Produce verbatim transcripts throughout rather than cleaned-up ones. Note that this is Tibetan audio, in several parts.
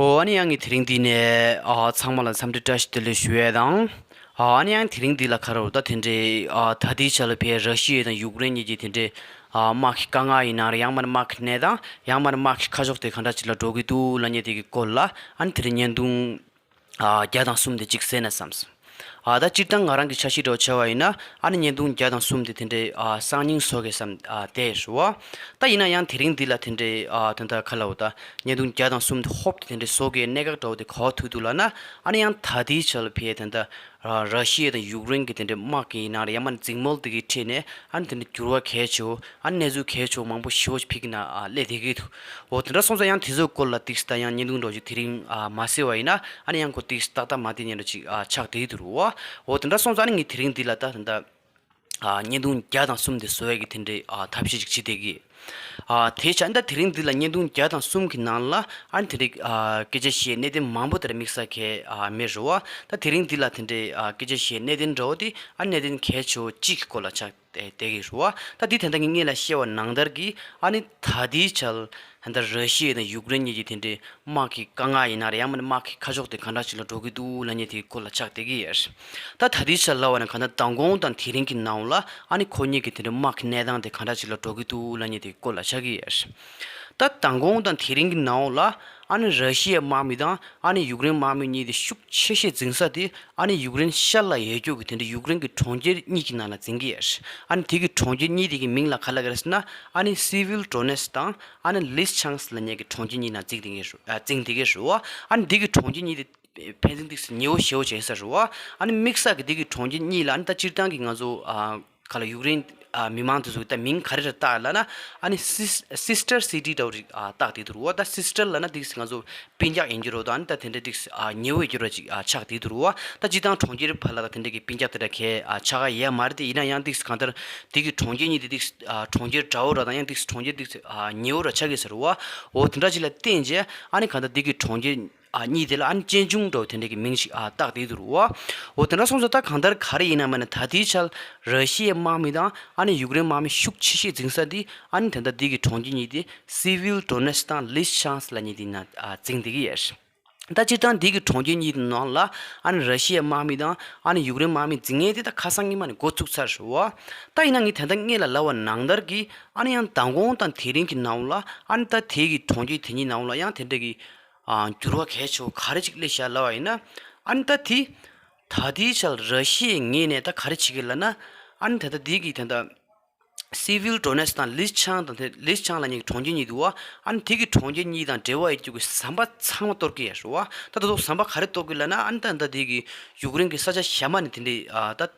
ཨོ། ཨ་ནི་ཡང་ངས་དེ་རིང་འདི་ནས་ཨ་ཚང་མ་ལ་འཚམས་འདྲི་བཀྲ་ཤིས་བདེ་ལེགས་ཞུ་ཡས་དང་། ཨ་ནི་ཡང་དེ་རིང་འདི་ལ་ག་རེ་ད་དེ་འདྲའི་ཨ་ད་ལྟའི་ཆ་ལ་ཕའི་ར་ཤི་ཡ་དང་ཡུཀ་རེན་གཉིས་ཀྱི་དེ་འདྲའི་ཨ་དམག་གི་དཀའ་ངལ་ཡིན་ན་རེད། ཡང་མིན་ན་དམག་གི་གནས་སྟངས། ཡང་མིན་ན་དམག་གི་ཁ་ཕྱོགས་དེ་ག་འདྲ་ཅིག་ལ་འགྲོ་གི་འདུག་ལབ་མཁན་དེ་གི་སྐོར་ལ་ཨ་ནི་དེ་རིང་བརྙན་ཐུང་ཨ་བརྒྱ་དང་གསུམ་དེ་གཅིག་གསན་ན་བསམས། ཨ་ད་སྤྱིར་བཏང་ང་རང་གི་འཆར་གཞི་འདྲ་བོ་བྱས་པ་ཡིན་ན་ཨ་ནི་བརྙན་ཐུང་བརྒྱ་དང་གསུམ་དེ་དེ་འདྲའི་ཨ་གསར་རྙིང་བཟོ་དགོས་བསམ་ཨ་བསྡད་ཡོད་རེད་བ། ད་ཡིན་ན་ཡང་དེ་རིང་འདི་ལ་དེ་འདྲའི་ཨ་དོན་དག་ག་ལབ་དགོས། ད་བརྙན་ཐུང་བརྒྱ་དང་གསུམ་དེ་ཧོབ་ཏེ་དེ་འདྲའི་བཟོ་དགོས་གནད་འགག་འདྲ་བོ་དེ་ག་པར་ཐུག་འདུག་ལབ་ན། ཨ་ནི་ཡང་ད་ལྟའི་ཆ་ལ་ཕའི་དེ་འདྲ་ར་ཤི་ཡ་དང་ཡུཀ་རེན་གྱི་དེ་འདྲའི་དམག་གི་ཡིན་ན་རེད། ཡང་མིན་ན་འཛིང་མོལ་དེ་གི་འཁྲིས་ནས་ཨ་ནི་དེ་འདྲའི་འགྱུར་བ་གལ་ཆེ་བོ། ཨ་ནི་གནས་ཚུལ་གལ་ཆེ་བོ་མང་པོ་ཞེ་པོ་ཅིག་ཕ་གི་ནང་ཨ་སླེབས་བསྡད་ཀྱི་འདུག་འོ་དེ་འདྲ་སོང་ཙང་ཡང་དེ་ཚོའི་སྐོར་ལ་ཏིག་ཙམ་ད་ཡང་བརྙན་ཐུང་འདྲ་བོ་ཅིག་དེ་རིང་ཨ་མ་གསན་པ་ཡིན་ན་ཨ་ནི་ཡང་ཁོ་ཏིག་ཙམ་ཏག་ཏག་མ་བསྡད་མཁན་འདྲ་ཅིག་ཨ་ཆགས་བསྡད་ཀྱི་འདུག་རེད་བ། འོ་དེ་འདྲ་སོང་ཙང་ཨ་ནི་ངས་དེ་རིང་འདི་ལ་ད་ད་ལྟ་ཨ་བརྙན་ཐུང་བརྒྱ་དང་གསུམ་དེ་བཟོ་ཡས་ཀྱི་དེ་འདྲའི་ཨ་ཐབས་ཤེས་ཅིག་བྱེད་བསྡད་ཀྱི། ཨ་དེ་བྱས་ཨ་ནི་ད་དེ་རིང་འདི་ལ་བརྙན་ཐུང་བརྒྱ་དང་གསུམ་གྱི་ནང་ལ་ཨ་ནི་དེ་རིང་ཨ་སྐད་ཆ་བཤད་གནད་དོན་མང་པོ་དེ་འདྲ་དམིགས་བསལ་གང་ཡང་ཨ་མེད་རེད་བ། ད་དེ་རིང་འདི་ལ་དེ་འདྲའི་ཨ་སྐད་ཆ་བཤད་གནད་དོན་འདྲ་བོ་དེ་ཨ་གནད་དོན་གལ་ཆེ་བོ་གཅིག་གི་སྐོར་ལ་ཆགས་བསྡད་ཀྱི་རེད་བ། ད་འདི་ད་ལྟ་ངས་སྔོན་ལ་བཤད་པ་ནང་ལྟར་གྱི་ཨ་ནི་ད་ལྟའི་ཆར་ད་ལྟ་ར་ཤི་ཡ་དང་ཡུཀ་རེན་གཉིས་ཀྱི་དེ་འདྲའི་དམག་གི་དཀའ་ངལ་ཡིན་ན་རེད། ཡང་མིན་ན་དམག་གི་ཁ་ཕྱོགས་དེ་ག་འདྲ་ཞིག་ལ་འགྲོ་གི་འདུག་ལབ་མཁན་དེའི་སྐོར་ལ་ཆགས་བསྡད་ཀྱི་ཡོད། ད་ད་ལྟའི་ཆར་ལབ་པ་ན་ག་ད་མདང་དགོང་དང་དེ་རིང་གི་ནང་ལ་ཨ་ནི་ཁོ་གཉིས་ཀྱི་དེ་འདྲའི་དམག་གི་གནས་སྟངས་དེ་ག་འདྲ་ཞིག་ལ་འགྲོ་གི་འདུག་ལབ་མཁན་དེའི་སྐོར་ལ་ཆགས་ཀྱི་ཡོད། ད་མདང་དགོང་དང་དེ་རིང་གི་ནང་ལ་ཨ་ནི་ར་ཤི་ཡའི་དམག་མི་དང་ཨ་ནི་ཡུཀ་རེན་དམག་མི་གཉིས་དེ་ཤུགས་ཆེ་ཤོས་འཛིང་ས་དེ་ཨ་ནི་ཡུཀ་རེན་ཤར་ལ་ཡོད་རྒྱུ་གི་དེ་འདྲའི་ཡུཀ་རེན་གྱི་གྲོང་ཁྱེར་གཉིས་ཀྱི་ནང་ལ་འཛིང་གི་ཡོད། ཨ་ནི་དེ་གི་གྲོང་ཁྱེར་གཉིས་དེ་གི་མིང་ལ་ག་ལབ་ཀྱི་རེད་ཟེར་ན་ཨ་ནི་སི་ཝིལ་ཌོ་ནེ་སི་དང་ཨ་ནི་ལིས་ཆང་སི་ལབ་མཁན་གྱི་གྲོང་ཁྱེར་གཉིས་ནང་འཛིང་བསྡད་ཀྱི་རེད། ཨ་འཛིང་བསྡད་ཀྱི་རེད་བ། ཨ་ནི་དེ་གི་གྲོང་ཁྱེར་གཉིས་དེ་ཕན་ཚུན་ཏོག་ཙམ་ཉེ་བོ་ཞེ་བོ་བྱེད་ས་རེད་བ། ཨ་ནི་དམིགས་བསལ་གྱི་དེ་གི་གྲོང་ཁྱེར་གཉིས་ལ་ཨ་ནི་ད་སྤྱིར་བཏང་གི་ང་ཚོ་ཨ་ག་ལ་ཡུཀ་རེན་ཨ་མི་མང་དེ་ཚོ་ད་མིང་ག་རེ་རེ་བཏགས་ལབ་ན་ཨ་ནི་སིས་སིས་ཊར་སི་ཊི་འདྲ་བོ་རིགས་ཨ་བཏགས་བསྡད་འདུག་རེད་བ། ད་སིས་ཊར་ལབ་ན་ཏོག་ཙམ་ང་ཚོ་སྤུན་ཀྱག་ཡིན་གྱི་རེད་བ། ད་ཨ་ནི་ད་དེ་འདྲ་ཏོག་ཙམ་ཨ་ཉེ་བོ་ཡིན་གྱི་རེད་བ་ཅིག་ཨ་ཆགས་བསྡད་འདུག་རེད་བ། ད་སྤྱིར་བཏང་གྲོང་ཁྱེར་བར་ལ་ད་དེ་འདྲ་གི་སྤུན་ཀྱག་དེ་འདྲ་གས་ཨ་ཆགས་ཀྱི་ཡོད་མ་རེད་དེ། ཡིན་ན་ཡང་ཏོག་ཙམ་གང་ལྟར་དེ་གི་གྲོང་ཁྱེར་གཉིས་དེ་ཏོག་ཙམ་ཨ་གྲོང་ཁྱེར་འདྲ་བོ་ར་དང་ཡང་ཏོག་ཙམ་གྲོང་ཁྱེར་ཏོག་ཙམ་ཨ་ཉེ་བོ་ར་ཆགས་ཀྱི་ཟེར་བ། འོ་དེ་འདྲ་ཅིག་ལ་བརྟེན་བྱས་ཨ་ནི་གང་ལྟར་དེ་གི་གྲོང་ཁྱེར་ཨ་གཉིས་དེ་ལ་ཨ་ནི་གཅེན་གཅུང་འདྲ་བོ་དེ་འདྲ་གི་མིང་ཞིག་ཨ་བཏགས་བསྡད་འདུག་རེད་བ། འོ་དེ་འདྲ་སོང་ཙང་ད་གང་ལྟར་ག་རེ་ཡིན་ན་མིན་ན་ད་ལྟའི་ཆར་ར་ཤི་ཡའི་དམག་མི་དང་ཨ་ནི་ཡུཀ་རེན་དམག་མི་ཤུགས་ཆེ་ཤོས་འཛིང་ས་དེ་ཨ་ནི་ད་ལྟ་དེ་གི་གྲོང་ཁྱེར་གཉིས་དེ་སི་ཝིལ་ཌོ་ནེ་སི་དང་ལིས་ཆང་སི་ལབ་མཁན་དེ་ན་ཨ་འཛིང་བསྡད་ཀྱི་ཡོད། ད་སྤྱིར་བཏང་འདི་གི་གྲོང་ཁྱེར་གཉིས་ཀྱི་ནང་ལ་ཨ་ནི་ར་ཤི་ཡའི་དམག་མི་དང་ཨ་ནི་ཡུཀ་རེན་དམག་མི་འཛིང་མཁན་དེ་ད་ཁ་སང་ཉི་མ་ནས་འགོ་བཙུགས་ཚར་རེད་བ། ད་ཡིན་ན་ངས་ད་ལྟ་སྔོན་ལ་ལབ་པ་ནང་ལྟར་གྱི་ཨ་ནི་ཡང་མདང་དགོང་དང་དེ་རིང་གི་ནང་ལ་ཨ་ནི་ད་དེ་གི་གྲོང་ཁྱེར་དེ་གཉིས་ནང་ལ་ཡང་དེ་འདྲ་གི་ཨ་འགྱུར་བ་གལ་ཆེ་བོ་ག་རེ་ཅིག་སླེབས་ཤག་ལབ་པ་ཡིན་ན། ཨ་ནི་ད་དེ་ད་ལྟའི་ཆར་ར་ཤི་ཡའི་ངོས་ནས་ད་ག་རེ་བྱེད་ཀྱི་ལབ་ན། ཨ་ནི་ད་ལྟ་འདི་གི་ད་ལྟ་སི་ཝིལ་ཌོ་ནེ་སི་དང་ལིས་ཆང་དང་དེ་ལིས་ཆང་ལབ་མཁན་གྱི་གྲོང་ཁྱེར་གཉིས་འདུག་བ། ཨ་ནི་དེ་གི་གྲོང་ཁྱེར་གཉིས་དང་འབྲེལ་བ་ཡོད་རྒྱུ་གི་ཟམ་པ་ཚང་མ་གཏོར་གྱི་ཡོད་རེད་བ། ད་ད་དུང་ཟམ་པ་ག་རེ་གཏོར་གྱི་ལབ་ན། ཨ་ནི་ད་ད་དེ་གི་ཡུཀ་རེན་གྱི་ས་ཆ་གཞན་པ་ནས་དེ་འདྲའི་ཨ་ད་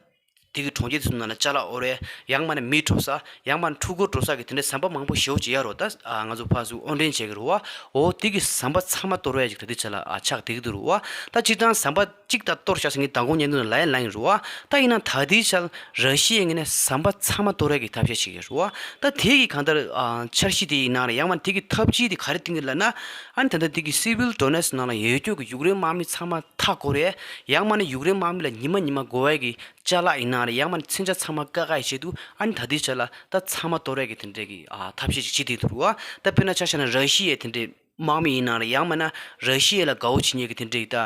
དེ་གི་གྲོང་ཁྱེར་དེ་ཚོ་ནང་ལ་ཅ་ལག་དབོར་ཡས། ཡང་མིན་ན་མི་འགྲོ་ས། ཡང་མིན་ན་ཕྲུ་གུ་འགྲོ་ས་གི་དེ་འདྲའི་ཟམ་པ་མང་པོ་ཞེ་པོ་ཅིག་ཡོད་རེད་བ། ད་ཨ་ང་ཚོ་ཕར་ཚུར་དབོར་འདྲེན་བྱེད་ཀྱི་རེད་བ། འོ་དེ་གི་ཟམ་པ་ཚང་མ་གཏོར་ཡས་ཅིག་ད་ལྟའི་ཆ་ལ་ཨ་ཆགས་བསྡད་ཀྱི་འདུག་རེད་བ། ད་སྤྱིར་བཏང་ཟམ་པ་གཅིག་ད་གཏོར་བཞག་ཟེར་མཁན་མདང་དགོང་བརྙན་ཐུང་ལ་ལབ་ཡ་ལབ་ཡིན་རེད་བ། ད་ཡིན་ན་ད་ལྟའི་ཆར་ར་ཤི་ཡའི་ངོས་ནས་ཟམ་པ་ཚང་མ་གཏོར་ཡ་གི་ཐབས་ཤེས་བྱེད་ཀྱི་རེད་བ། ད་དེ་གི་གང་ལྟར་ཨ་འཆར་གཞི་དེ་ཡིན་ན་རེད། ཡང་མིན་དེ་གི་ཐབས་ཇུས་དེ་ག་རེ་བཏིང་གི་ལབ་ན། ཨ་ནི་ད་ལྟ་དེ་གི་སི་ཝིལ་ཌོ་ནེ་སི་ནང་ལ་ཡོད་རྒྱུ་གི་ཡུཀ་རེན་དམག་མི་ཚང་མ་མཐའ་བསྐོར་ཡས། ཡང་མིན་ན་ཡུཀ་རེན་དམག་མི་ལ་ཉི་མ་ཉི་མ་དགོས་ཡ་གི་ཅ་ལག་ཡིན་ན་རེད། ཡང་མིན་མཚོན་ཆ་ཚང་མ་བཀག་བཀག་ཡི་ཆེད་དུ་ཨ་ནི་ད་ལྟའི་ཆར་ལ་ད་ཚང་མ་གཏོར་ཡ་གི་དེ་འདྲའི་གི་ཨ་ཐབས་ཤེས་ཅིག་བྱེད་བསྡད་འདུག་རེད་བ། ད་དཔེར་ན་ཆ་བཞག་ན་ར་ཤི་ཡའི་དེ་འདྲའི་དམག་མི་ཡིན་ན་རེད། ཡང་མིན་ན་ར་ཤི་ཡ་ལ་དགའ་བོ་བྱེད་མཁན་གྱི་དེ་འདྲའི་ད་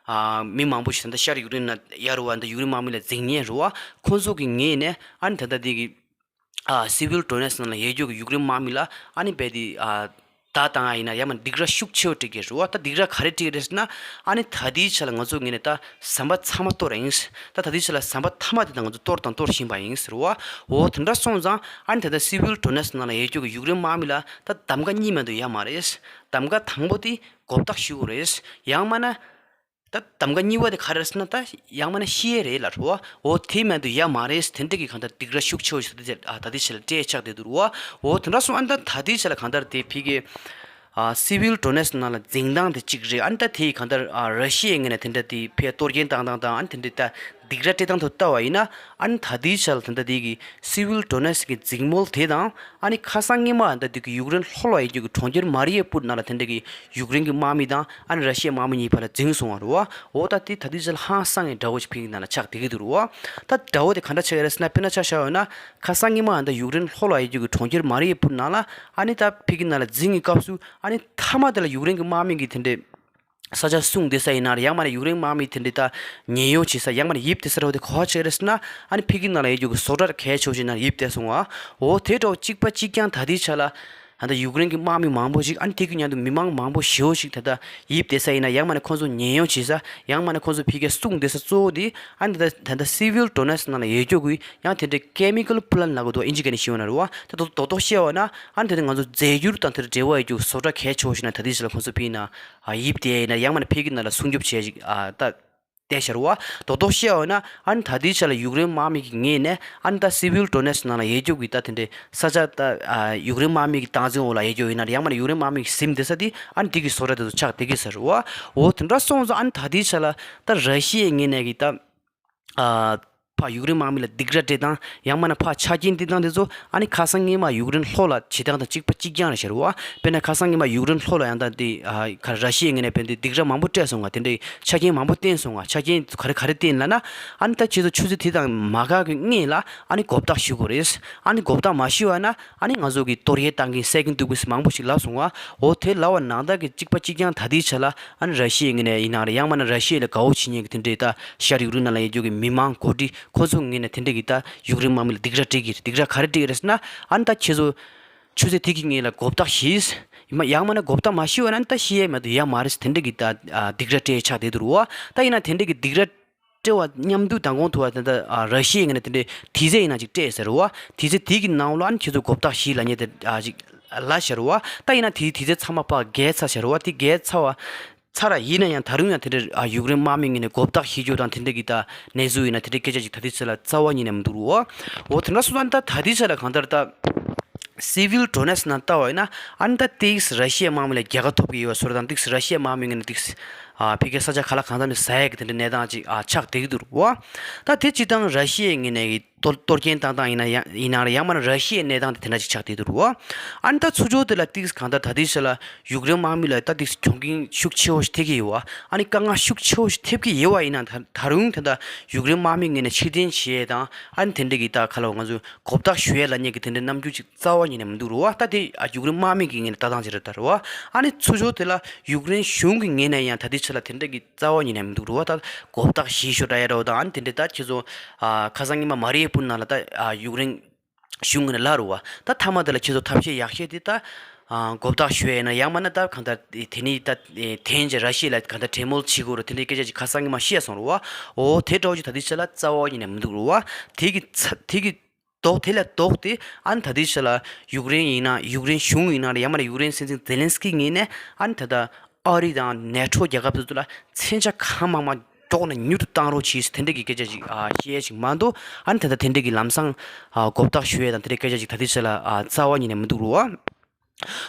ཨ་མི་མང་པོ་ཞིག་ད་ལྟ་ཤར་ཡུཀ་རེན་ནང་ཡོད་རེད་བ། ད་ཡུཀ་རེན་དམག་མི་ལ་འཛིང་མཁན་རེད་བ། ཁོང་ཚོ་གི་ངོས་ནས་ཨ་ནི་ད་ལྟ་དེ་གི་ཨ་སི་ཝིལ་ཌོ་ནེ་སི་ནང་ལ་ཡོད་རྒྱུ་གི་ཡུཀ་རེན་དམག་མི་ལ་ཨ་ནི་རྦད་དེ་ཨ་བརྡ་བཏང་ཡ་ཡིན་ན། ཡང་མིན་སྡིགས་ར་ཤུགས་ཆེ་བོ་སྤྲད་ཀྱི་རེད་བ། ད་སྡིགས་ར་ག་རེ་སྤྲད་ཀྱི་རེད་ཟེར་ན། ཨ་ནི་ད་ལྟའི་ཆ་ལ་ང་ཚོ་ངོས་ནས་ད་ཟམ་པ་ཚང་མ་གཏོར་ཡ་ཡིན། ད་ད་ལྟའི་ཆ་ལ་ཟམ་པ་མཐའ་མ་དེ་ད་ང་ཚོ་གཏོར་དང་གཏོར་བཞིན་པ་ཡིན་ཟེར་བ། འོ་དེ་འདྲ་སོང་ཙང་ཨ་ནི་ད་ལྟ་སི་ཝིལ་ཌོ་ནེ་སི་ནང་ལ་ཡོད་རྒྱུ་གི་ཡུཀ་རེན་དམག་མི་ལ་ད་གདམ་ག་གཉིས་མ་གཏོགས་ཡོད་མ་རེད། གདམ་ག་དང་པོ་དེ་མགོ་བཏགས་ཞུ་དགོས་རེད། ཡང་མིན་ན་ད་གདམ་ག་གཉིས་པ་དེ་ག་རེ་རེད་ཟེར་ན། ད་ཡང་མིན་ན་ཤི་ཡས་རེད་ལབ་རེད་བ། འོ་དེ་མ་གཏོགས་ཡོད་མ་རེད། དེ་འདྲ་གི་གང་ལྟར་སྡིགས་ར་ཤུགས་ཆེ་བོ་ཞིག་ད་ལྟའི་ཆ་ལ་ཨ་ད་ལྟའི་ཆ་ལ་སྤྲད་ཆགས་བསྡད་འདུག་རེད་བ། འོ་དེ་འདྲ་སོང་ཨ་ནི་ད་ད་ལྟའི་ཆ་ལ་གང་ལྟར་དེ་ཕ་གི་ཨ་སི་ཝིལ་ཌོ་ནེ་སི་ནང་ལ་འཛིང་སྟངས་དེ་གཅིག་རེད། ཨ་ནི་ད་དེ་གང་ལྟར་ཨ་ར་ཤི་ཡའི་ངོས་ནས་དེ་འདྲ་དེ་ཕར་གཏོར་སྐྱོན་བཏང་སྟངས་དང་། ཨ་ནི་དེ་འདྲའི་ད་སྡིགས་ར་སྤྲད་སྟངས་ཐོག་ལྟ་བ་ཡིན་ན། ཨ་ནི་ད་ལྟའི་ཆ་ལ་ད་ལྟ་དེ་གི་སི་ཝིལ་ཌོ་ནེ་སི་གི་འཛིང་མོལ་དེ་དང་ཨ་ནི་ཁ་སང་སྔོན་མ་ད་ལྟ་དེ་གི་ཡུཀ་རེན་ལྷོ་ལ་ཡོད་རྒྱུ་གི་གྲོང་ཁྱེར་མ་རི་ཡུ་པོལ་ནང་ལ་དེ་འདྲ་གི་ཡུཀ་རེན་གི་དམག་མི་དང་ཨ་ནི་ར་ཤི་ཡའི་དམག་མི་གཉིས་བར་ལ་འཛིང་སོང་བ་རེད་བ། འོ་ད་དེ་ད་ལྟའི་ཆ་ལ་ཧང་སང་ངེ་འདྲ་བོ་ཞིག་ཕ་གི་ནང་ལ་ཆགས་བསྡད་ཀྱི་འདུག་རེད་བ། ད་འདྲ་བོ་དེ་ག་འདྲ་ཆགས་ཡོད་རེད་ཟེར་ན། དཔེར་ན་ཆ་བཞག་ཡོད་ན། ཁ་སང་སྔོན་མ་ད་ལྟ་ཡུཀ་རེན་ལྷོ་ལ་ཡོད་རྒྱུ་གི་གྲོང་ཁྱེར་མ་རི་ཡུ་པོལ་ནང་ལ་ཨ་ནི་ད་ཕ་གི་ནང་ལ་འཛིང་གི་སྐབས་སུ་ཨ་ནི་མཐའ་མ་དེ་ལ་ཡུཀ་རེན་གི་དམག་མི་གི་དེ་འདྲའི་ ས་ཆ་སྲུང་བསྡད་ས་ཡིན་ན་རེད། ཡང་མིན་ན་ཡུཀ་རེན་དམག་མི་དེ་འདྲ་ད་ཉེན་གཡོལ་བྱེད་ས། ཡང་མིན་ན་ཡིབ་བསྡད་ས་རེད་བ། དེ་ག་བ་ཆགས་རེད་ཟེར་ན། ཨ་ནི་ཕ་གི་ནང་ལ་ཡོད་རྒྱུ་གི་བཟོ་གྲྭ་གལ་ཆེ་བོ་ཞིག་ནང་ཡིབ་བསྡད་སོང་བ། འོ་དེ་འདྲ་བོ་གཅིག་པ་གཅིག་རྐྱང་ད་ལྟའི་ཆ་ལ་ད་ལྟ་ཡུཀ་རེན་གྱི་དམག་མི་མང་པོ་ཞིག་ཨ་ནི་དེ་གི་མཉམ་དུ་མི་མང་མང་པོ་ཞེ་པོ་ཞིག་ད་ལྟ་ཡིབ་བསྡད་ས་ཡིན་ན། ཡང་མིན་ན་ཁོང་ཚོ་ཉེན་གཡོལ་བྱེད་ས། ཡང་མིན་ན་ཁོང་ཚོ་ཕ་གིར་སྲུང་བསྡད་ས་གཙོ་བོ་དེ་ཨ་ནི་ད་ལྟ་ད་ལྟ་སི་ཝིལ་ཌོ་ནེ་སི་ནང་ལ་ཡོད་རྒྱུ་གི་ཡང་དེ་འདྲའི་ཀེ་མི་ཀལ་པི་ལན་ལབ་དགོས་འདུག་ཨིན་ཇི་སྐད་ནས་ཞུས་པ་ན་རེད་བ། ད་རྡོག་རྡོག་རྡོག་བཤད་པ་ན་ཨ་ནི་དེ་ང་ཚོ་རྫས་འགྱུར་དང་དེ་འབྲེལ་བ་ཡོད་རྒྱུ་བཟོ་གྲྭ་གལ་ཆེ་བོ་ཞིག་ནང་ད་ལྟའི་ཆ་ལ་ཁོང་ཚོ་ཕ་གི་ནང་ཡིབ་བསྡད་ཡིན་ན། ཡང་མིན་ན་ཕ་གི་ནང་ལ་སྲུང་སྐྱོབ་བྱས་ཤིག་ཨ་ད་བསྡད་ཤག་རེད་བ། རྡོག་རྡོག་བཤད་པ་ན་ཨ་ནི་ད་ལྟའི་ཆ་ལ་ཡུཀ་རེན་དམག་མི་གི་ངོས་ནས་ཨ་ནི་ད་སི་ཝིལ་ཌོ་ནེ་སི་ནང་ལ་ཡོད་རྒྱུ་གི་ད་དེ་འདྲའི་ས་ཆ་ད་ཨ་ཡུཀ་རེན་དམག་མི་གི་སྟངས་འཛིན་འོག་ལ་ཡོད་རྒྱུ་ཡིན་ན། ཡང་མིན་ན་ཡུཀ་རེན་དམག་མི་གི་ཟིན་བསྡད་ས་དེ་ཨ་ནི་དེ་གི་བཟོ་གྲྭ་དེ་ཚོ་ཆགས་བསྡད་ཀྱི་ས་རེད་བ། འོ་དེ་འདྲ་སོང་ཙང་ཨ་ནི་ད་ལྟའི་ཆ་ལ་ད་ར་ཤི་ཡའི་ངོས་ནས་གི་ད། ཨ། ཕར་ཡུཀ་རེན་དམག་མི་ལ་སྡིགས་ར་སྤྲད་སྟངས། ཡང་མིན་ན་ཕར་ཆ་རྐྱེན་སྟེར་སྟངས་དེ་ཚོ་ཨ་ནི་ཁ་སང་སྔོན་མ་ཡུཀ་རེན་ལྷོ་ལ་བྱེད་སྟངས་དང་གཅིག་པ་གཅིག་རྐྱང་རེད་ཤག་རེད་བ། དཔེར་ན་ཁ་སང་སྔོན་མ་ཡུཀ་རེན་ལྷོ་ལ་ཡང་ད་དེ་ཨ་ཁ་ར་ཤི་ཡའི་ངོས་ནས་དཔེར་ན་སྡིགས་ར་མང་པོ་སྤྲད་སོང་ང་། དེ་འདྲའི་ཆ་རྐྱེན་མང་པོ་བསྟན་སོང་ང་། ཆ་རྐྱེན་ག་རེ་ག་རེ་བསྟན་ལབ་ན། ཨ་ནི་ད་ཁྱེད་ཚོ་ཆུ་ཚོད་དེ་དང་མ་འགག་གི་སྔོན་ལ་ཨ་ནི་གོ་བརྡ་ཞུ་དགོས་རེད། ཨ་ནི་གོ་བརྡ་མ་ཞུས་པ་ན་ཨ་ནི་ང་ཚོ་གི་གཏོར་རྒོལ་བཏང་གིན་བསད་གིན་གཏུབ་གིན་མང་པོ་ཞིག་ལབ་སོང་ང་། འོ་དེ་ལབ་པ་ནང་ལྟར་གི་གཅིག་པ་གཅིག་རྐྱང་ད་ལྟའི་ཆ་ལ་ཨ་ནི་ར་ཤི་ཡའི་ངོས་ནས་ཡིན་ན་རེད། ཡང་མིན་ན་ར་ཤི་ཡ་ལ་དགའ་བོ་བྱེད་མཁན་གྱི་དེ་འདྲའི་ད་ཤར་ཡུཀ་རེན་ནང་ལ་ཡོད་རྒྱུ་གི་མི་མང་འགོ་ཁྲིད་ཁོ་ཚོ་ངོས་ནས་དེ་འདྲ་གི་ད་ཡུཀ་རེན་དམག་མི་ལ་སྡིགས་ར་སྤྲད་ཀྱི་རེད། སྡིགས་ར་ག་རེ་སྤྲད་ཀྱི་རེད་ཟེར་ན། ཨ་ནི་ད་ཁྱེད་ཚོ་ཆུ་ཚོད་དེ་གི་སྔོན་ལ་གོ་བརྡ་ཞུས། ཡང་མིན་ན་གོ་བརྡ་མ་ཞུས་པ་ན་ད་ཤི་ཡས་མེད་དུ་ཡ་མ་རེད་ཟེར། དེ་འདྲ་གི་ད་སྡིགས་ར་སྤྲད་ཆགས་བསྡད་འདུག་རེད་བ། ད་ཡིན་ན་དེ་འདྲ་གི་སྡིགས་ར་སྤྲད་པ་མཉམ་དུ་མདང་དགོང་ཐུག་པ་དེ་འདྲ་ར་ཤི་ཡའི་ངོས་ནས་དེ་འདྲའི་དུས་ཚོད་ཡིན་ན་ཅིག་སྤྲད་ཟེར་རེད་བ། དུས་ཚོད་དེ་གི་ནང་ལ་ཨ་ནི་ཁྱེད་ཚོ་གོ་བརྡ་ཞུས་ལབ་མཁན་དེ་ཅིག་ལབ་ཤག་རེད་བ། ད་ཡིན་ན་དེ་དུས་ཚོད་ཚང་མ་ཕར་བརྒལ་ཚར་ཤག་རེད་བ། དེ་བརྒལ་ཚར་བ་ཚར་ར་ཡིན་ན་ཡང་ད་རུང་ཡང་དེ་འདྲ་ཡུཀ་རེན་དམག་མི་ངོས་ནས་གོ་བརྡ་ཞུ་རྒྱུ་དང་དེ་འདྲ་གི་ད་གནས་ཚུལ་ཡིན་ན་དེ་འདྲའི་སྐད་ཆ་ཅིག་ད་ལྟའི་ཆ་ལ་རྩ་བ་ཉིད་ནས་མི་འདུག་རེད་བ། འོ་དེ་འདྲ་སོང་ཙང་ད་ད་ལྟའི་ཆ་ལ་གང་ལྟར་ད། སི་ཝིལ་ཌོ་ནེ་སི་ནང་ལྟ་བ་ཡིན་ན་ཨ་ནི་ད་ཏིག་ར་ཤི་ཡའི་དམག་མི་ལ་རྒྱལ་ཁ་ཐོབ་ཀྱི་ཡོད་པ་བཟོ་འདྲ་དང་། ཏིག་ར་ཤི་ཡའི་དམག་མི་ངོས་ནས་ཏིག་ཨ་ཕ་གིའི་ས་ཆ་ག་ལ་གང་འཚམ་ནས་ཟ་ཡག་གི་དེ་འདྲའི་གནས་སྟངས་ཅིག་ཨ་ཆགས་བསྡད་ཀྱི་འདུག་རེད་བ། ད་དེ་སྤྱིར་བཏང་ར་ཤི་ཡའི་ངོས་ནས་ཀྱི་གཏོར་གཏོར་སྐྱོན་བཏང་སྟངས་ཡིན་ན་ཡང་ཡིན་ན་རེད། ཡང་མིན་ན་ར་ཤི་ཡའི་གནས་སྟངས་དེ་དེ་འདྲ་ཅིག་ཆགས་བསྡད་འདུག་རེད་བ། ཨ་ནི་ད་ཚུར་ཕྱོགས་དེ་ལ་ཏིག་གང་ལྟར་ད་ལྟའི་ཆ་ལ་ཡུཀ་རེན་དམག་མི་ལ་ད་ཏིག་གྱོང་གུན་ཤུགས་ཆེ་བོ་ཞིག་ཐེབས་ཀྱི་ཡོད་བ། ཨ་ནི་དཀའ་ངལ་ཤུགས་ཆེ་བོ་ཞིག་ཐེབས་ཀྱི་ཡོད་བ། ཡིན་ན་ད་ད་རུང་ད་ལྟ་ཡུཀ་རེན་དམག་མི་ངོས་ནས་ཕྱིར་འཐེན་བྱེད་ཡས་དང་། ཨ་ནི་དེ་འདྲ་གི་ད་ག་ལ་ང་ཚོ་གོ་བརྡ་ཞུ་ཡས་ལབ་མཁན་གྱི་དེ་འདྲའི་རྣམ་འགྱུར་ཅིག་རྩ་བ་ཉིད་ནས་མི་འདུག་རེད་བ། ད་དེ་ཨ་ཡུཀ་རེན་དམག་མི་གི་ངོས་ནས་ལྟ་སྟངས་ཅིག་རེད་ད་རེད་བ། ཨ་ནི་ཚུར་ཕྱོགས་དེ་ལ་ཡུཀ་རེན་གཞུང་གི་ངོས་ནས་ཡང་ད་ལྟའི་ཆ་ལ་དེ་འདྲ་གི་རྩ་བ་ཉིད་ནས་མི་འདུག་རེད་བ། ད་གོ་བརྡ་ཞིག་ཤོར་འདྲ་ཡ་འདྲ་བོ་དང་། ཨ་ནི་དེ་འདྲ་ད་ཁྱེད་ཚོ་ཨ་ཁ་སང་ཉི་མ་མ་རི་ཡུ་པུལ་ནང་ལ་ད་ཨ་ཡུཀ་རེན་གཞུང་ངོས་ནས་ལབ་རེད་བ། ད་མཐའ་མ་དེ་ལ་ཁྱེད་ཚོ་ཐབས་ཤེས་ཡག་ཤོས་དེ་ད་ཨ་གོ་བརྡ་ཞུ་ཡས་ཡིན་ན། ཡང་མིན་ན་ད་གང་ལྟར་དེ་ནི་ད་དེ་ནི་ར་ཤི་ཡ་ལ་གང་ལྟར་གྲོས་མོལ་བྱེད་དགོས་རེད། དེ་འདྲའི་སྐད་ཆ་ཅིག་ཁ་སང་ཉི་མ་བཤད་སོང་རེད་བ། འོ་དེ་འདྲ་བོ་ཅིག་ད་ལྟའི་ཆ་ལ་རྩ་བ་ཉིད་ནས་མི་འདུག་རེད་བ། དེ་གི་ཚ་དེ་གི་ལྡོག་དེ་ལས་ལྡོག་སྟེ་ཨ་ནི་ད་ལྟའི་ཆ་ལ་ཡུཀ་རེན་ཡིན་ན། ཡུཀ་རེན་གཞུང་ཡིན་ན་རེད། ཡང་མིན་ན་ཡུཀ་རེན་སྲིད་འཛིན་ཛེ་ལན་སི་ཀི་ངོས་ནས་ཨ་ནི་ད་ལྟ་ཨ་རི་དང་ནེ་ཊོ་རྒྱལ་ཁབ་དེ་ཚོ་ལ་མཚོན་ཆ་གང་མང་མང་འདོགས་ནས་མྱུར་དུ་བཏང་རོགས་གྱིས་ཟེར་དེ་འདྲ་གི་སྐད་ཆ་ཅིག་ཨ་བཤད་ཡས་ཅིག་མ་གཏོགས། ཨ་ནི་ད་ལྟ་དེ་འདྲ་གི་ལམ་སང་ཨ་གོ་བརྡ་ཞུ་ཡས་དང་དེ་འདྲའི་སྐད་ཆ་ཅིག་ད་ལྟའི་ཆ་ལ་ཨ་རྩ་བ་ཉིད་ནས་མི་འདུག་རེད་བ།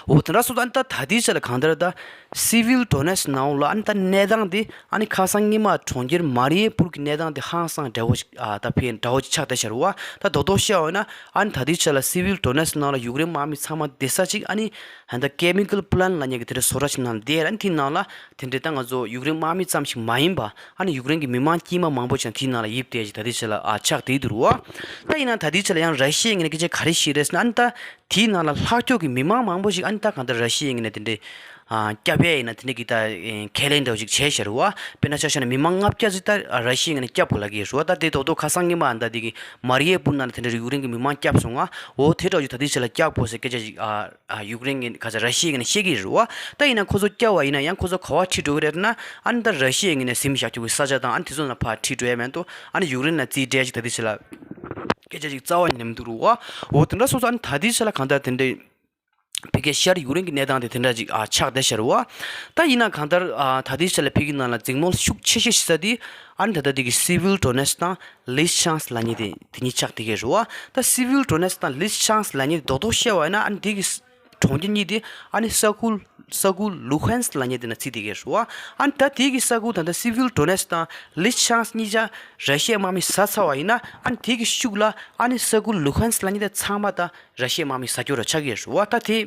འོ་དེ་འདྲ་སོང་ཙང་ཨ་ནི་ད་ད་ལྟའི་ཆ་ལ་གང་ལྟར་ད་སི་ཝིལ་ཌོ་ནེ་སི་ནང་ལ་ཨ་ནི་ད་གནས་སྟངས་དེ་ཨ་ནི་ཁ་སང་ཉི་མ་གྲོང་ཁྱེར་མ་རི་ཡུ་པུལ་གྱི་གནས་སྟངས་དེ་ཧང་སང་འདྲ་བོ་ཞིག་ཨ་ད་ཕན་འདྲ་བོ་ཅིག་ཆགས་བསྡད་ཤག་རེད་བ། ད་རྡོག་རྡོག་བཤད་པ་ཡིན་ན་ཨ་ནི་ད་ལྟའི་ཆ་ལ་སི་ཝིལ་ཌོ་ནེ་སི་ནང་ལ་ཡུཀ་རེན་དམག་མི་ཚང་མ་བསྡད་ས་ཅིག་ཨ་ནི་ད་ལྟ་ཀེ་མི་ཀལ་པི་ལན་ལབ་མཁན་གྱི་དེ་འདྲའི་བཟོ་གྲྭ་ཅིག་ནང་ལ་བསྡད། ཨ་ནི་དེའི་ནང་ལ་དེ་འདྲའི་ད་ང་ཚོ་ཡུཀ་རེན་དམག་མི་ཙམ་ཞིག་མ་ཡིན་པ་ཨ་ནི་ཡུཀ་རེན་གྱི་མི་མང་དཀྱུས་མ་མང་པོ་ཅིག་དེའི་ནང་ལ་ཡིབ་བསྡད་ཅིག་ད་ལྟའི་ཆ་ལ་ཨ་ཆགས་བསྡད་འདུག་རེད་བ། ད་ཡིན་ན་ད་ལྟའི་ཆ་ལ་ཡང་ར་ཤི་ཡའི་ངོས་ནས་སྐད་ཆ་ག་རེ་བཤད་རེད་ཟེར་ན། ཨ་ནི་ད་དེའི་ནང་ལ་ལྷག་ཕྱོགས་ཀྱི་མི་མང་མང་པོ་ཞིག་ཨ་ནི་ད་གང་ལྟར་ར་ཤི་ཡའི་ངོས་ནས་དེ་འདྲའི་ཨ་སྐྱབས་ཡས་ཡིན་ན་དེ་འདྲ་གི་ད་ཨེ་ཁས་ལེན་འདྲ་བོ་ཞིག་བྱས་ཤག་རེད་བ། དཔེར་ན་ཆ་བཞག་ན་མི་མང་ལྔ་བརྒྱ་ཙམ་ད་ར་ཤི་ཡའི་ངོས་ནས་སྐྱབས་དགོས་ལབ་ཀྱི་ཡོད་རེད་བ། ད་དེ་རྡོག་རྡོག་ཁ་སང་ཉི་མ་ཨ་ནི་ད་དེ་གི་མ་རི་ཡུ་པུལ་ནང་ལ་དེ་འདྲ་ཡུཀ་རེན་གྱི་མི་མང་སྐྱབས་སོང་ང་། འོ་དེ་འདྲ་བོ་ཞིག་ད་དེའི་ཆ་ལ་སྐྱབས་དགོས་ཟེར་སྐད་ཆ་ཞིག་ཨ་ཨ་ཡུཀ་རེན་གྱི་ག་ས་ར་ཤི་ཡའི་ངོས་ནས་བཤད་ཀྱི་ཡོད་རེད་བ། ད་ཡིན་ན་ཁོ་ཚོ་སྐྱབས་པ་ཡིན་ན་ཡང་ཁོ་ཚོ་ག་པར་ཁྲིད་འགྲོ་གི་རེད་ན། ཨ་ནི་ད་ར་ཤི་ཡའི་ངོས་ནས་ཟིན་བཞག་རྒྱུ་གི་ས་ཆ་དང་ཨ་ནི་དེ་ཚོ་ནང་ཕར་ཁྲིད་འགྲོ་ཡ་མེད་དོ། ཨ་ནི་ཡུཀ་རེན་ལ་རྩིས་སྤྲད་ཅིག་ད་དེའི་ཆ་ལ་སྐད་ཆ་ཞིག་རྩ་བ་ཉིད་ནས་མི་འདུག་རེད་བ། འོ་དེ་འདྲ་སོང་ཙང་ཨ་ནི་ད་དེའི་ཆ་ལ་གང་ལྟར་དེ་འདྲའི་ཕ་གིའི་ཤར་ཡུཀ་རེན་གྱི་གནས་སྟངས་དེ་དེ་འདྲ་ཅིག་ཨ་ཆགས་བསྡད་ཤག་རེད་བ། ད་ཡིན་ན་གང་ལྟར་ཨ་ད་ལྟའི་ཆ་ལ་ཕ་གི་ནང་ལ་འཛིང་མོ་ཤུགས་ཆེ་ཤོས་ཤིག་ས་དེ་ཨ་ནི་ད་ལྟ་དེ་གི་སི་ཝིལ་ཌོ་ནེ་སི་དང་ལི་ཤང་སི་ལབ་མཁན་དེ་དེ་གཉིས་ཆགས་བསྡད་ཀྱི་རེད་བ། ད་སི་ཝིལ་ཌོ་ནེ་སི་དང་ལི་ཤང་སི་ལབ་མཁན་རྡོག་རྡོག་བཤད་པ་ཡིན་ན་ཨ་ནི་དེ་གི་གྲོང་ཁྱེར་གཉིས་དེ་ཨ་ནི་ས་ཁུལ་ས་ཁུལ་ལུ་ཧན་སི་ལབ་མཁན་དེ་ནང་བརྩིས་བསྡད་ཀྱི་རེད་བ། ཨ་ནི་ད་དེ་གི་ས་ཁུལ་ད་ལྟ་སི་ཝིལ་ཌོ་ནེ་སི་དང་ལི་ཤང་སི་གཉིས་ཆ་ར་ཤི་ཡའི་དམག་མིས་ཟ་ཚར་བ་ཡིན་ན། ཨ་ནི་དེ་གི་ཤུགས་ལ་ཨ་ནི་ས་ཁུལ་ལུ་ཧན་སི་ལབ་མཁན་དེ་ཚང་མ་ད་ར་ཤི་ཡའི་དམག་མིས་ཟ་རྒྱུ་ར་ཆགས་ཀྱི་རེད་བ། ད་དེ་